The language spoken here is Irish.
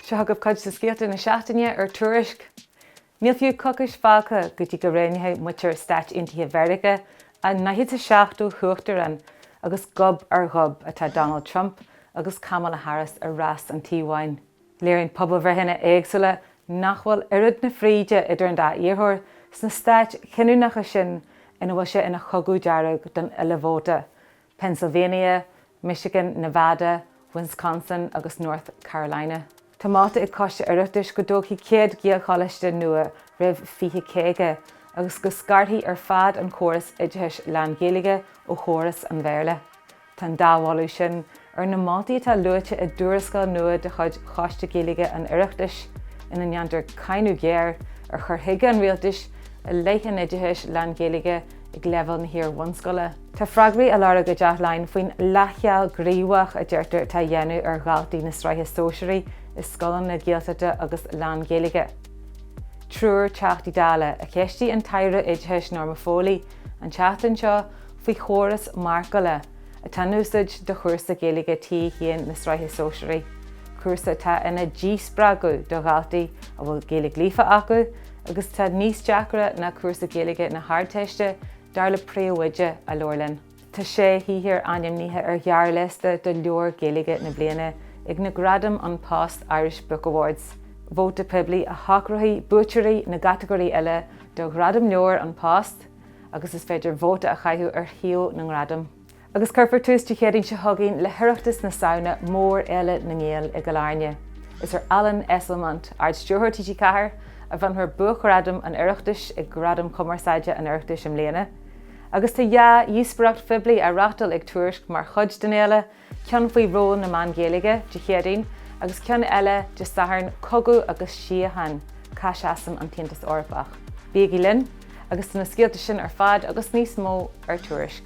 Seo chugaibh cuid de scéalta na seachtaine ar Tuairisc. Níl fiú coicís fágtha go dtí go roghnóidh muintir Stáit Aontaithe Mheiriceá a 47ú hUachtarán agus gob ar ghob atá Donald Trump agus Kamala Harris i rás an Tí Bháin. Léiríonn pobalbhreitheanna éagsúla nach bhfuil oiread na fríde idir an dá iarrthóir sna stáit chinniúnacha sin ina bhfuil sé ina chogadh dearg don uile vóta, Pennsylvania, Michigan, Nevada, Wisconsin agus North Carolina. Tá molta ag Coiste Oireachtais go dtógfaí 100 Gaelcholáiste nua roimh 2050 agus go scarfaí ar fad an córas oideachais lán-Ghaeilge ó chóras an Bhéarla. Tá an dá mholadh sin ar na moltaí atá luaite i dtuarascáil nua de chuid Choiste Gaeilge an Oireachtais ina ndéantar cáineadh géar ar chur chuige an rialtais i leith an oideachais lán-Ghaeilge ag leibhéal na hiar-bhunscoile. Tá freagraí á lorg i dTeach Laighean faoin leathcheal gníomhach a deirtear atá á dhéanamh ar dhaltaí na sraithe sóisearaí i scoileanna Gaeltachta agus lán-Ghaeilge. Triúr Teachtaí Dála a cheistigh an tAire Oideachais Norma Foley an tseachtain seo faoi chóras marcála atá in úsáid do chúrsa Gaeilge T1 na sraithe sóisearaí, cúrsa atá ina dhíspreagadh do dhaltaí a bhfuil Gaeilge líofa acu agus atá níos deacra ná cúrsa Gaeilge na hArdteiste, dar le príomhoide a labhair linn. Tá sé shaothar ainmnithe ar ghearrliosta do Leabhar Gaeilge na Bliana ag na gradaim An Post Irish Book Awards. Vóta poiblí a shocróidh buaiteoirí na gcatagóirí eile do Ghradaim Leabhar An Post agus is féidir vóta a chaitheamh ar shuíomh na ngradam. Agus cuirfear tús Dé Céadaoin seo chugainn le hOireachtas na Samhna, mórfhéile na nGael i gCill Airne. Is ar Alan Esslemont, Ard-Stiúrthóir TG4, a bhronnfar Buaicghradam an Oireachtais ag Gradaim Chumarsáide an Oireachtais i mbliana. Agus tá dhá dhíospóireacht phoiblí á reáchtáil ag Tuairisc mar chuid den fhéile, ceann faoi ról na meán Gaeilge, Dé Céadaoin, agus ceann eile Dé Sathairn, Cogadh agus Síocháin, Cá Seasann an tAontas Eorpach? Bígí linn, agus tá na scéalta sin ar fad agus níos mó ar Tuairisc.